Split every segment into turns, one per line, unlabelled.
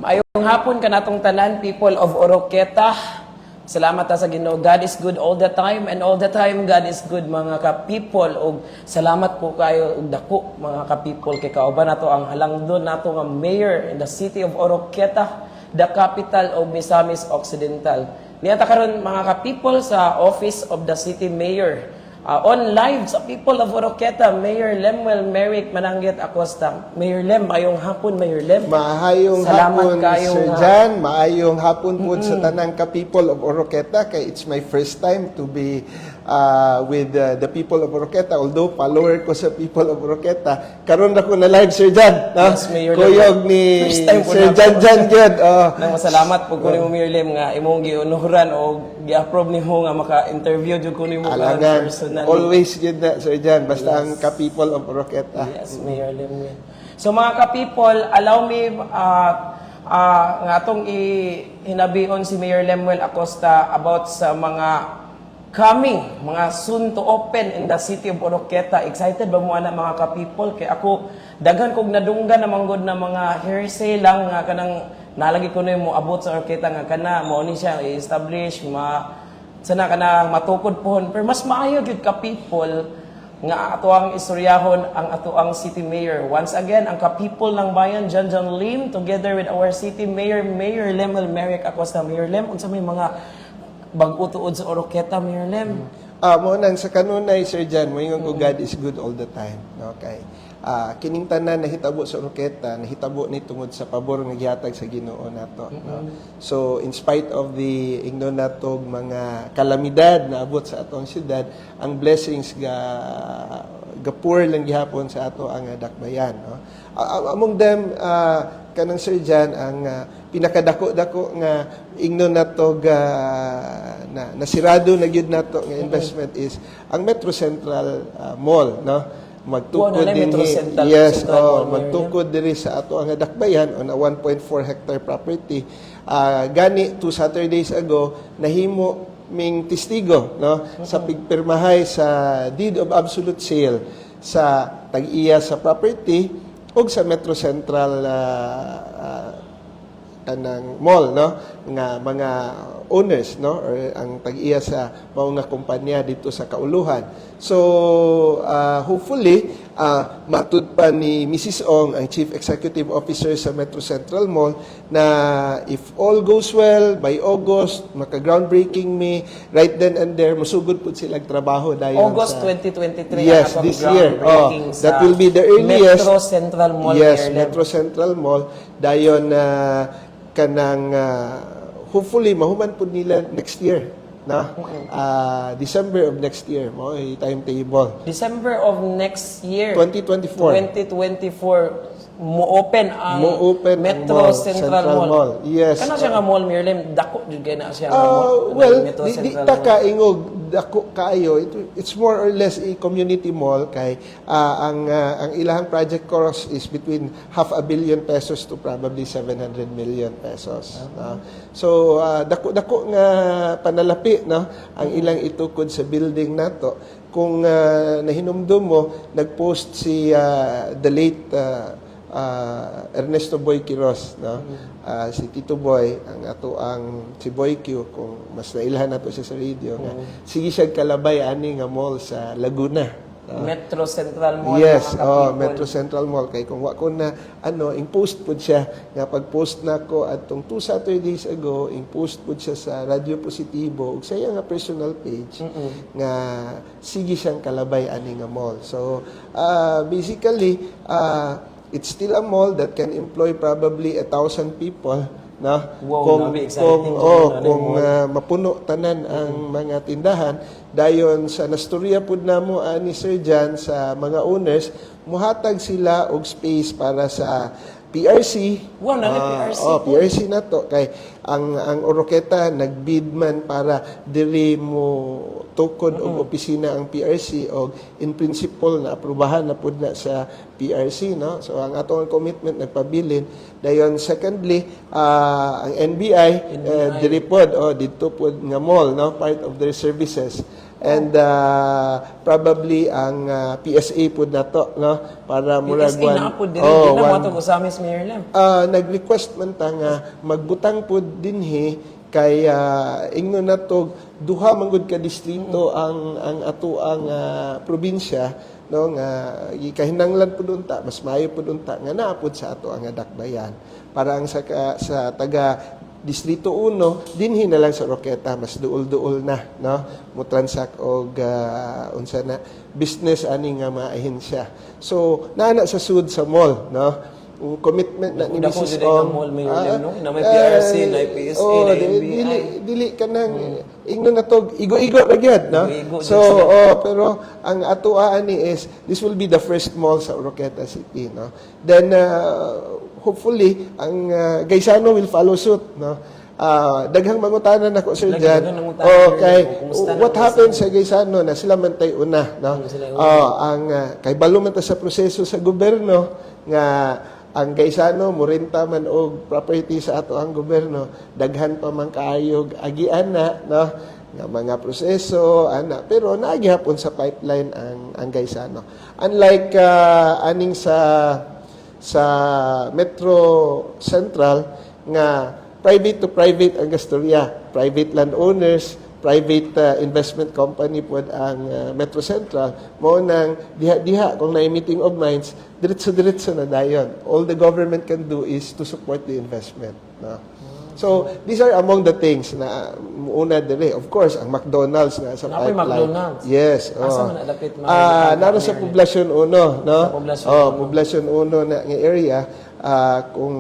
Maayong hapon kanatong tanan, people of Oroquieta. Salamat ta sa Ginoo. God is good all the time and all the time God is good, mga ka-people, ug salamat po kayo og dako, mga ka-people, kay kauban nato ang halangdon nato nga mayor in the city of Oroquieta, the capital of Misamis Occidental. Niya ta karon, mga ka-people, sa office of the city mayor. On live sa people of Oroquieta, Mayor Lemuel Merrick Mananggit Acosta. Mayor Lem, maayong hapon, Mayor Lem.
Maayong
Salamat
hapon,
kayo
Sir
nga.
Jan. Maayong hapon po sa tanang ka-people of Oroquieta. Kay it's my first time to be with the people of Oroquieta. Although follower ko sa people of Oroquieta, karon ra ko na live, Sir Jan. No?
Yes, Mayor Lem.
Kuyog ni
First time po
Sir
na
Jan
po.
Jan gyud. Oh.
Nang masalamat po ko nimo, Mayor Lem, nga imong giunuran o gi-approve nimo nga maka-interview jud ko nimo karon
Alangan.
personally.
Always gyud na, Sir Jan. Basta ang ka-people of Oroquieta.
Yes, Mayor Lem. So mga ka-people, allow me nga atong ihinabion si Mayor Lemuel Acosta about sa mga coming, mga soon to open in the city of Oroquieta. Excited ba mo ana, mga ka-people? Kay ako, daghan kog nadunggan na manggod na mga hearsay lang nga kanang nalagi ko na mo abot sa Oroquieta nga kana mao ni siya i-establish ma sana kanang matukod pohon, pero mas maayo gyud, ka people, nga ato ang istoryahon ang ato ang city mayor. Once again, ang ka-people ng bayan, John John Lim, together with our city mayor, Mayor Lemuel Merrick Acosta. Mayor Lem, unsa may mga bag-o tuod sa Oroquieta, Mayor Lem?
Mo nang sa kanunay, Sir Jan, moingon ko God is good all the time. Okay. Kining tanan nahitabo sa Oroquieta, nahitabo ni tungod sa pabor nga gihatag sa Ginoo nato, no? So in spite of the ingnon natog mga kalamidad na abot sa atong syudad, ang blessings ga ga-pour lang gihapon sa ato ang dakbayan, no? Among them, kanang Sir Jan, ang pinakadako-dako nga ingnon nato ga na nasirado na gyud nato nga investment is ang Metro Central Mall, no? Magtukod
Wow, naay
din
Metro Central,
yes,
Central
oh,
Mall, Mayor.
Magtukod diri sa ato ang dakbayan on a 1.4 hectare property. Gani 2 Saturdays ago nahimo ming testigo, no, sa pigpirmahay sa deed of absolute sale sa tag-iya sa property ug sa Metro Central kanang mall, no, nga mga owners, no, or ang tag-iya sa mao nga kumpanya dito sa kauluhan. So hopefully matud pa ni Mrs. Ong, ang Chief Executive Officer sa Metro Central Mall, na if all goes well, by August maka groundbreaking mi right then and there, musugod pud sila trabaho dayon
August
sa
2023
Yes,
ang atong
this year. Oh,
groundbreaking sa
that will be the earliest.
Metro Central Mall,
Yes,
Mayor Lem.
Metro Central Mall. Dayon na kanang hopefully mahuman pud nila next year, no? December of next year mo ay timetable.
December of next year.
2024.
2024 mo open ang
Mo-open ang
Metro
mall,
Central,
Central
Mall.
Mall. Yes.
Kana siya nga mall, Mayor Lem, dako jud kay na siya nga mall,
Well,
Metro
di
Central
ta
Mall.
ka ingog dako kaayo. It's more or less a community mall kay ang ilahang project cost is between half a billion pesos to probably 700 million pesos. No? So dako dako nga panalapi, no, ang ilang itukod sa building nato. Kung nahinumdum mo, nag-post si the late Ernesto Boy Quiroz, no? Si Tito Boy, ang ato ang si Boy Q, kung mas nailhan nato siya sa radio, nga sige siya kalabay ani nga mall sa Laguna, no?
Metro Central Mall,
Yes,
mga
oh,
ka-people.
Metro Central Mall, kay kung wa ko na ano, ing post pud siya nga pag-post nako atong 2 Saturdays ago, ing post pud siya sa Radyo Positibo ug sa iya nga personal page nga sige siyang kalabay ani nga mall. So, basically, it's still a mall that can employ probably 1,000 people, no?
Wow,
Kung
grabe, exciting
kung
jud
oh,
yun, ano,
kung
mall.
Mapuno tanan ang mga tindahan. Dayon sa nastorya pud namo ani, Sir Jan, sa mga owners, muhatag sila og space para sa PRC.
Wow, naa PRC
Oh,
po.
PRC na to kay ang Oroquieta nagbid man para diri mo tukod og opisina ang PRC og in principle na aprubahan na pud na sa PRC, no? So ang atong commitment nagpabilin dayon. Secondly, ang NBI,
NBI.
Diri pod, oh, didto pod nga mall, no, part of their services. And probably ang PSA pud nato, no, para murag
PSA na po din.
Oh,
Di na mo
one-
ito Ozamiz, Mayor Lem.
Nag-request man ta nga magbutang pud dinhi kay ingno nato duha man gud ka distrito ang atoang probinsya, no, nga gikahinanglan pud unta, mas maayo pud unta nga naa pud sa ato ang dakbayan para ang sa taga Distrito 1 dinhi na lang sa Oroquieta, mas duol-duol na, no, mo transact og unsa na business ani nga mga ahensya. So naa na sa sud sa mall, no, ang commitment na ni
Dako
Mrs.
jud ay nga
Ong.
mall, Mayor Lem, no? Na may PRC, na may PSA,
oh,
na
dili,
NBI.
dili, dili ka nang ingno na to, igo-igo ra gyud, no?
Igo-igo
So,
jud sila.
oh, pero ang atoa ani is this will be the first mall sa Oroquieta City, no? Then hopefully ang Gaisano will follow suit, no? Daghang mangutana nako, Sir
Lagi,
Jan.
daghang nangutana,
Oh,
Sir.
kay
Kumusta na
what
ang
happened sa Gaisano na sila man tay una, no?
Sila una.
Oh, ang kay balo man ta sa proseso sa gobyerno nga ang Gaisano murenta man og property sa ato ang gobyerno, daghan pa man kaayog agian na, no, nga mga proseso ana, pero naa gihapon sa pipeline ang Gaisano, unlike aning sa Metro Central nga private to private ang gastorya, private landowners, private investment company pod ang Metro Central. Mao nang diha-diha kung na meeting of minds, diretso-diretso na dayon. All the government can do is to support the investment, no? So these are among the things na muuna dire. Of course, ang McDonald's na sa
Naa poy
pipeline.
McDonald's?
Yes.
Asa
Oh.
man na dapit, mga
Naro sa Poblacion Uno, no?
Sa Poblacion
Oh,
Uno.
Poblacion Uno na nga area, kung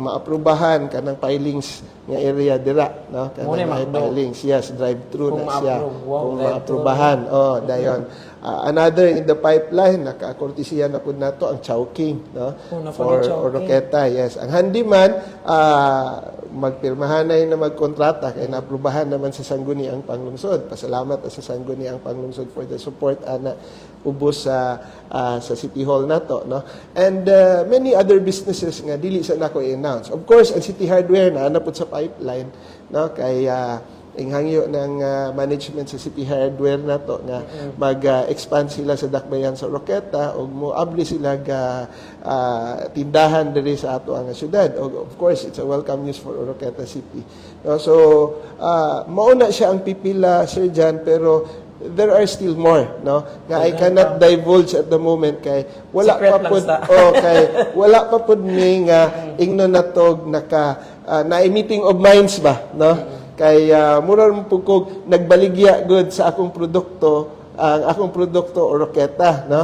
maaprubahan kanang filings nga area dira, no?
Mao na
Kanang may
McDo.
Filings, yes, drive-through
Kung
na siya.
ma-approve, wow,
Kung
drive-through.
maaprubahan, oh, dayon. Another in the pipeline, nakakortesiya na pud nato ang Chowking, no?
Oh, naa
For
Chowking.
Oroquieta, yes. Ang handyman, magpirmahanay na magkontrata kay naaprubahan naman sa Sangguniang Panglungsod. Pasalamat sa Sangguniang Panglungsod for the support ana ubos sa City Hall nato, no? And many other businesses nga dili sa nako i-announce. Of course, ang City Hardware na pud sa pipeline, no, kay inghangyo ng management sa City Hardware nato nga mag-expand sila sa dakbayan sa Oroquieta ug moabli sila ga tindahan diri sa ato ang syudad. Og of course, it's a welcome news for Oroquieta City. No, so mao na siya ang pipila, Sir Jan, pero there are still more, no, nga I cannot divulge at the moment kay wala
Secret
pa
lang
pud oh, kay wala pa pud mi nga ingno natog naka na meeting of minds ba, no? Kay mura man pud kog nagbaligya gud sa akong produkto, ang akong produkto Oroquieta, no?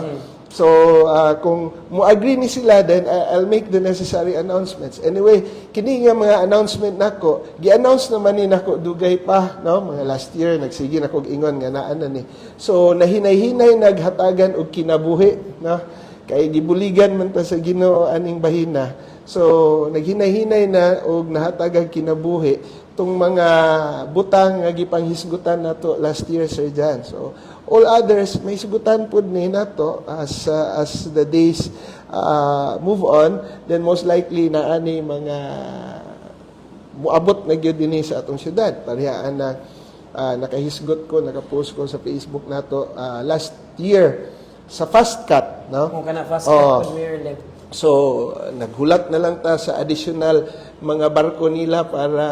So kung mo-agree ni sila, then I'll make the necessary announcements. Anyway, kini nga mga announcement nako, gi-announce naman ni nako dugay pa, no, mga last year nagsige na kog ingon nga naa na ni. So nahinay-hinay naghatagan og kinabuhi, no, kay gibuligan man ta sa Ginoo aning bahina. So naghinay-hinay na og nahatagan kinabuhi tong mga butang nga gipanghisgutan nato last year, Sir Jan. So all others may hisgutan pud ni nato as the days move on. Then most likely na ani mga muabot na gyud dinhi sa atong syudad. Parehaan na nakahisgot ko, nakapost ko sa Facebook nato last year sa Fast Cut, no?
Kung kana Fast
Oo.
Cut pud, Mayor Lem.
So, naghulat na lang ta sa additional mga barko nila para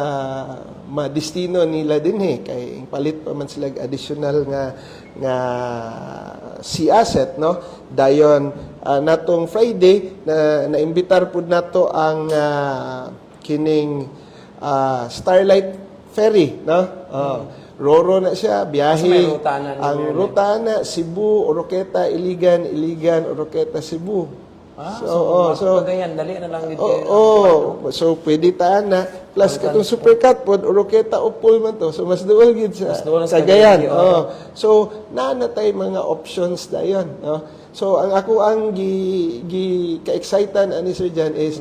madestino nila din eh. Kay palit pa man sila og additional nga sea asset, no? Dayon, natong Friday, na naimbitar pud nato ang kining Starlight Ferry, no? Roro na siya, biyahe.
So, may ruta na ni
Ang
Mayor Lem.
ruta na, Cebu, Oroquieta, Iligan, Iligan, Oroquieta, Cebu.
Ah,
So,
so,
oh, so,
Cagayan, dali na lang dito.
Oo, oh, so pwede taan na. Plus katong Supercat pod, Oroquieta Opol man to. So mas duol gid sa
Mas duol sa
Cagayan.
Cagayan.
Oh. So naa na tay mga options dayon, no? So ang ako ang gi, gi ka-excited ani, Sir Jan, is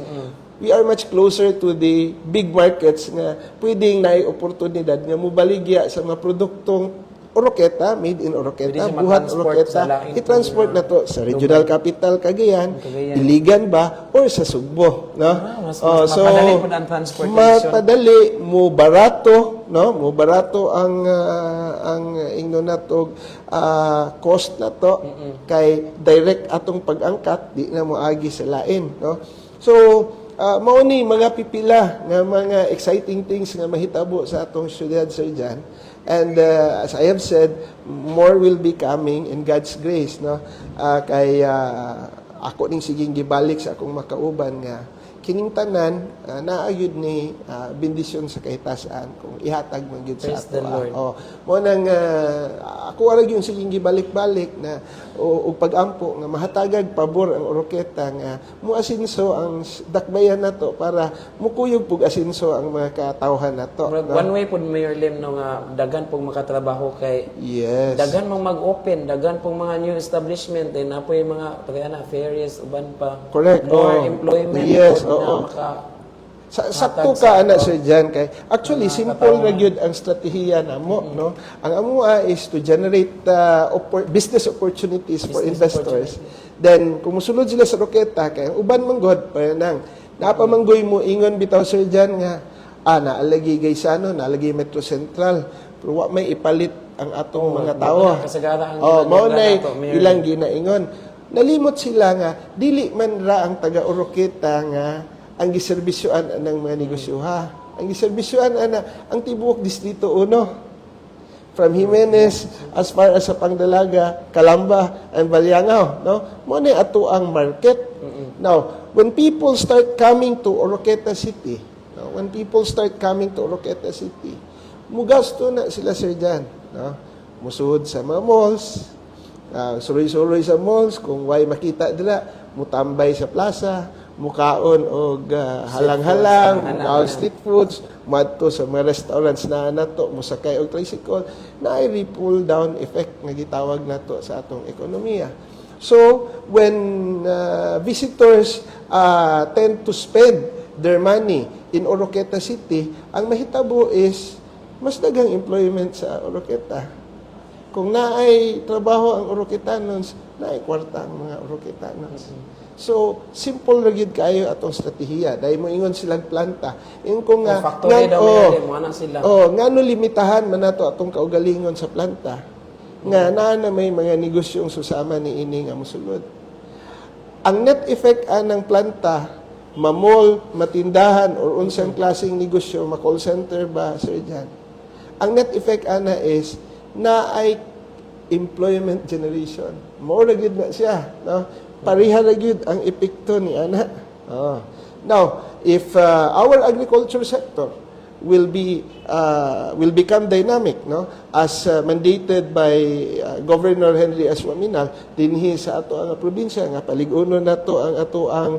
we are much closer to the big markets nga pwedeng naay oportunidad nga mobaligya sa mga produktong Oroquieta, made in
Pwede
Oroquieta,
siya
buhat
ma-transport
Oroquieta,
sa laing
i-transport na to sa regional capital Cagayan,
Cagayan.
Iligan ba, or sa Sugbo, no?
Ah, mas
Oh,
mapadali pud ang transportation.
Mapadali mo barato. no? Mo barato ang ingno nato cost nato kay direct atong pag-angkat, di na moagi sa lain, no? So mao ni mga pipila nga mga exciting things nga mahitabo sa atong syudad, Sir Jan. And as I have said, more will be coming in God's grace, no? Kay ako ning siging gibalik sa akong makauban nga kining tanan naa gyud ni bendisyon sa kahitasan kung ihatag man gyud sa
Praise
ato.
The Lord.
Oh, mo nang ako ara gyud siging gibalik-balik na o, og pag-ampo nga mahatagag pabor ang Oroquieta nga muasinso ang dakbayan nato para mukuyog pug asinso ang mga katawhan nato.
Murag
No?
one way pud, Mayor Lim, no, nga daghan pong makatrabaho kay daghan mong mag-open, daghan pong mga new establishment, then napoy mga pagkana na ferries, uban pa. More employment pod na maka
Sakto
hatag
ka
sa
ana, Sir Jan, kay actually
mga
simple
katawhan.
ra gyud ang estratehiya namo, no? Ang amoa is to generate business opportunities for
Business.
Investors. Then kung musulod sila sa Oroquieta, kay ang uban man god pa nang napamanggoy mo ingon bitaw, Sir Jan, nga naalagi Gaisano, naalagi Metro Central, pero wa may ipalit ang atong mga tawo.
Kasagara ang
Oh, mao
ginagawa
na
nato, Mayor.
ilang ginaingon. Nalimot sila nga dili man ra ang taga Oroquieta nga ang giserbisyoan anang mga negosyo ha. Ang giserbisyoan ana ang tibuok Distrito 1. From Jimenez as far as sa Pangdalaga, Calamba, and Baliangao, no? Mo na ato ang market. Now, when people start coming to Oroquieta City, no? When people start coming to Oroquieta City, mugasto na sila, Sir Jan, no? Musuod sa mga malls, suroy-suroy sa malls, kung way makita dira, mutambay sa plaza, mukaon og halang-halang, mukaon street foods, muadto sa mga restaurants na nato, musakay og tricycle, naay ripple down effect nga gitawag nato sa atong ekonomiya. So, when visitors tend to spend their money in Oroquieta City, ang mahitabo is mas daghang employment sa Oroquieta. Kung naay trabaho ang Oroquetanons, naay kwarta ang mga Oroquetanons. So, simple ra gyud kaayo atong estratehiya. Dahil mo ingon silang planta. Ingon ko nga,
Oh, factory daw,
oh,
Mayor Lim, mo na sila.
Oh, ngano limitahan man nato atong kaugalingon sa planta? Nga naa na may mga negosyong susama ni ini nga mosulod. Ang net effect anang planta, ma-mall, matindahan, or unsang klaseng negosyo, ma-call center ba, Sir Jan? Ang net effect ana is na ay employment generation. Mao ra gyud na siya, no? Pareha ra gyud ang epekto ni ana. Oh. Now, if our agriculture sector will become dynamic, no, as mandated by Governor Henry S. Oaminal dinhi sa ato ang probinsya nga palig-uno nato ang ato ang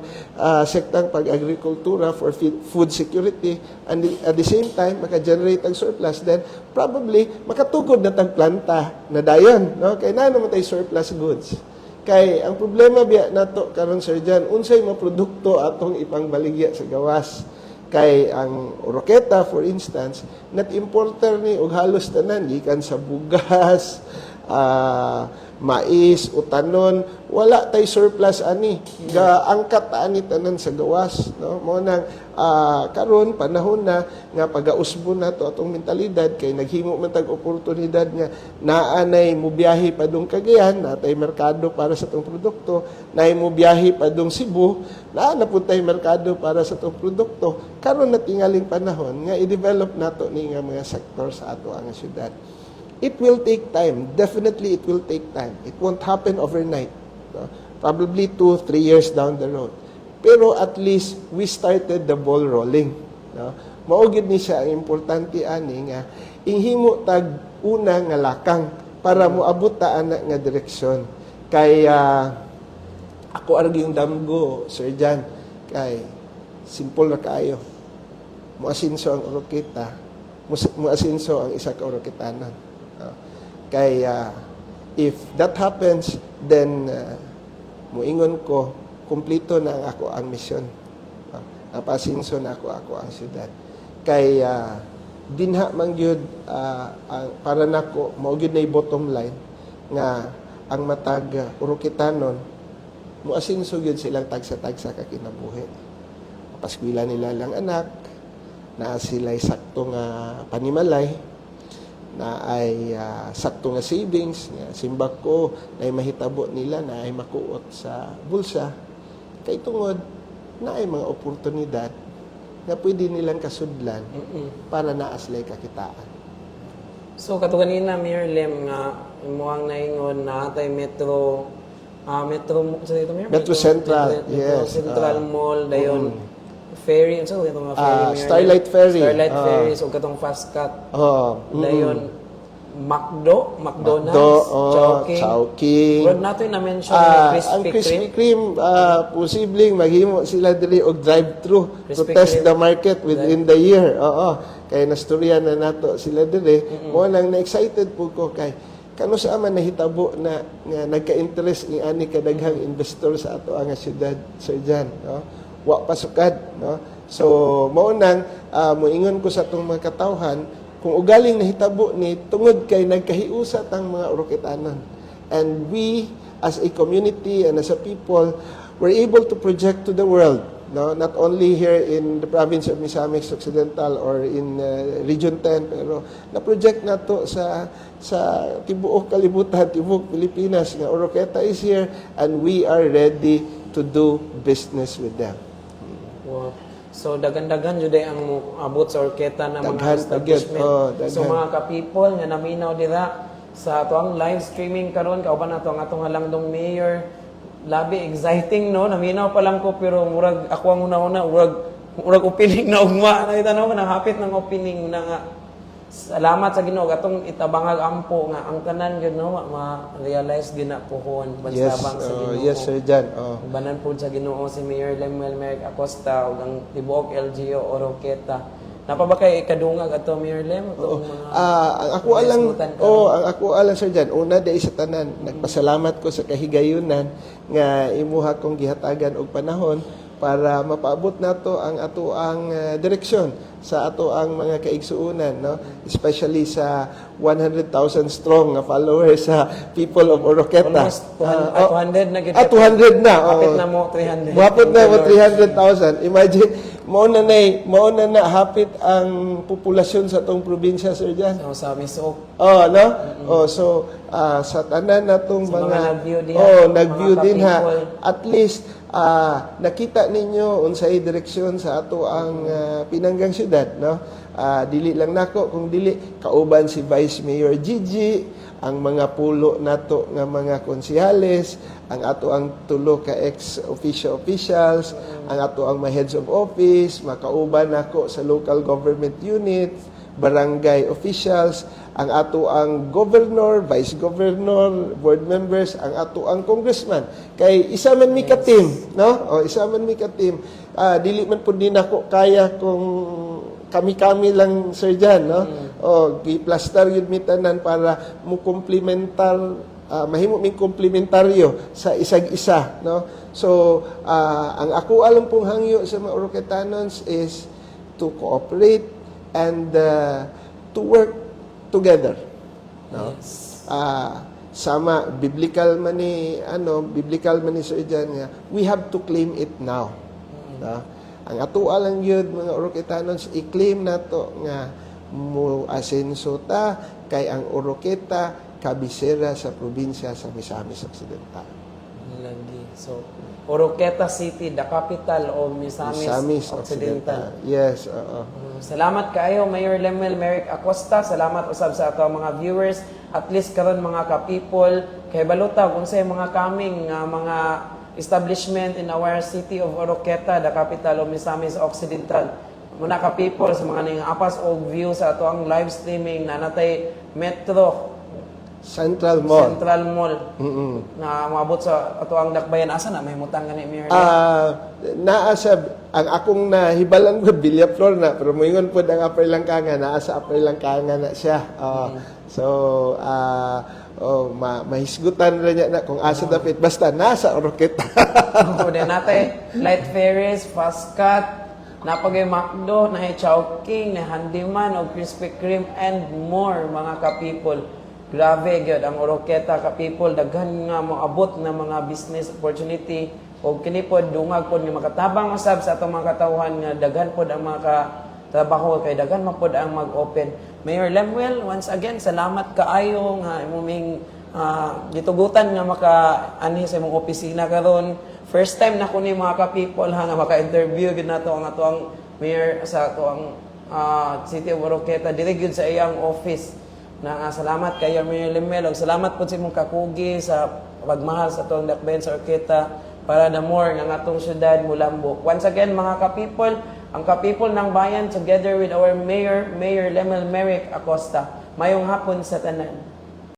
sektang pag-agrikultura for food security and at the same time maka-generate ang surplus, then probably makatugod na tag planta na dayon, no, kay naa naman tay surplus goods. Kay ang problema biya nato karon, Sir Jan, unsay mga produkto atong ipangbaligya sa gawas? Kay ang Oroquieta, for instance, net importer ni og halos tanan gikan sa bugas, mais, utanon, wala tay surplus ani. Ga angkat ani tanan sa gawas, no? Mo nang karon panahon na nga pagausbo na to atong mentalidad kay naghimo man tag oportunidad nga naa nay mobiyahe padung Cagayan, natay merkado para sa atong produkto, naay mobiyahe padung Cebu, naa na pud tay merkado para sa atong produkto. Karon na tingaling panahon nga i-develop nato ni nga mga sektor sa ato ang syudad. It will take time. Definitely, it will take time. It won't happen overnight. No? Probably 2, 3 years down the road. Pero at least we started the ball rolling. No? Mao gyud ni siya ang importante ani nga inghimo tag una nga lakang para moabot ta ana nga direksyon. Kay ako arag yung damgo, Sir Jan, kay simple ra kaayo. Muasinso ang Oroquieta, muasinso ang isa ka Oroquetanon. No? Kay if that happens, then muingon ko, kumplito na ang ako ang misyon. No? Napasinso na ako ang syudad. Kay dinha man gyud para nako mao gyud nay bottom line nga ang matag Oroquetanon muasinso gyud silang tagsa-tagsa ka kinabuhi. Mapaskwela nila lang anak, Naa sila sakto nga panimalay, na ay sakto nga savings, nga simbak ko na ay mahitabo nila, na ay makuot sa bulsa kay tungod na ay mga oportunidad nga pwede nilang kasudlan para naa sila'y kakitaan.
So kato kanina, Mayor Lem, nga imuhang naingon naa tay Metro Metro sa dito, Mayor?
Metro Central,
Metro
yes.
Central Mall, dayon ferry, unsa ito nga ferry, Mayor Lem?
Starlight Ferry.
Starlight Ferry, so katong fast cut. Dayon McDo, McDonald's,
McDo, oh,
Chowking.
Chowking.
Murag nato yung na-mention na Krispy
Ang Krispy
Kreme.
Kreme, posibleng maghimo sila diri og drive-thru to
Krispy
test
Kreme.
the market within the year. Oo. Kay nastorya na nato sila diri. Mo nang na-excited po ko kay kano sa man nahitabo na nga nagka-interest ni ani kadaghang investor sa ato ang syudad, Sir Jan, no? Wa pa sukad, no? So mao nang moingon ko sa atong mga katawhan kung ugaling nahitabo ni tungod kay nagkahiusa tang mga Oroquetanon. And we, as a community and as a people, were able to project to the world, no? Not only here in the province of Misamis Occidental or in Region 10, pero na-project na to sa tibuok kalibutan, tibuok Pilipinas, nga Oroquieta is here and we are ready to do business with them.
Wow. So daghan-daghan jud ay ang abot sa Oroquieta na mga
Daghan,
establishment.
Daghan, oh, daghan.
So mga ka-people nga naminaw dira sa atoang live streaming karon, kauban nato ang atong halangdong mayor. Labi exciting, no? Naminaw pa lang ko pero murag ako ang una-una, murag opening na ugma. Nakita no, nang hapit ng opening na nga. Salamat sa Ginoo, atong itabangag ampo nga ang tanan gyud, no, ma-realize gyud na puhon
Yes,
basta sa
oh,
Ginoo.
yes, Sir Jan. Oh.
Ubanan po sa Ginoo si Mayor Lemuel Merrick Acosta ug ang tibuok LGU Oroquieta. Napa ba kay kadungag ato, Mayor Lem? Atong mga
Ah, ang ako alang
hisgutan karon?
Oh, ang ako alang, Sir Jan, una dai sa tanan, nagpasalamat ko sa kahigayunan nga imuha kong gihatagan og panahon para mapaabot nato ang ato ang direksyon sa ato ang mga kaigsuonan, no, especially sa 100,000 strong nga followers sa people of Oroquieta.
Almost 200, 200 na gid.
Ah, 200 na.
Hapit
Oo.
na mo 300.
Muhapit na mo 300,000. Imagine, mao na hapit ang populasyon sa atong probinsya, Sir Jan.
So, sa Misook.
Oh, no? Oh, so sa tanan natong
Sa mga
mga
nag-view diha,
oh, nag-view
mga
din ha.
ka-people.
At least nakita ninyo unsay direksyon sa ato ang pinanggang syudad, no? Dili lang nako kung dili kauban si Vice Mayor Gigi, ang mga pulo nato nga mga konsihales, ang ato ang tulo ka ex officio officials, ang ato ang mga heads of office, makauban nako sa local government unit, barangay officials, ang ato ang governor, vice governor, board members, ang ato ang congressman. Kay isa man mi ka team, no? O isa man mi ka team. Dili man pud ni nako kaya kung kami-kami lang, Sir Jan, no? O gi-plastar yun mi tanan para mo komplementar, mahimo ming komplementaryo sa isag isa, no? So ang ako alam pong hangyo sa mga Oroquetanons is to cooperate and to work together, no? Sama biblical man ni ano, biblical man ni Sir Jan nga we have to claim it now, no? Ang ato lang gyud, mga Oroquetanons, i-claim nato nga mo asenso ta kay ang Oroqueta kabisera sa probinsya sa Misamis Occidental.
Lagi. So, Oroquieta City, the capital of Misamis,
Misamis
Occidental.
Occidental. Yes, oo.
Salamat kaayo, Mayor Lemuel Merrick Acosta. Salamat usab sa ato mga viewers. At least karon, mga ka-people, kay baluta kung unsay mga coming nga mga establishment in our city of Oroquieta, the capital of Misamis Occidental. Muna ka people, sa mga ning apas og view sa ato ang live streaming na natay Metro
Central Mall.
Central Mall na moabot sa ato ang dakbayan. Asa na mahimutang gani, Mayor?
Naa sa ang akong nahibalan ko Villaflor na, pero moingon pod ang Upper Langkanga, naa sa Upper Langkanga na siya. So oh, mahisgutan ra niya na kung asa dapit, basta nasa Oroquieta.
So, then natay light ferries, fast cut, napagay McDo, na Chowking, na Handyman, o Krispy Kreme, and more, mga ka-people. Grabe gyud ang Oroquieta, ka-people, daghan nga moabot na mga business opportunity o kini pod dungag pod nga makatabang usab sa atong mga katawhan nga daghan pod ang mga ka trabaho kay daghan man pod ang mag-open. Mayor Lemuel, once again, salamat kaayo nga imo ming gitugutan nga maka anhi sa imong opisina karon. First time na ko ni, mga ka-people ha, nga maka-interview gid nato ang atoang mayor sa atoang City of Oroquieta diri gyud sa iyang office. Na salamat kayo, Mayor Lemuel, ug salamat pud sa imong kakugi sa pagmahal sa atong dakbayan sa Oroquieta para the more nga ang atong syudad mulambo. Once again, mga ka-people, ang ka-people ng bayan together with our mayor, Mayor Lemuel Merrick Acosta. Mayong hapon sa tanan.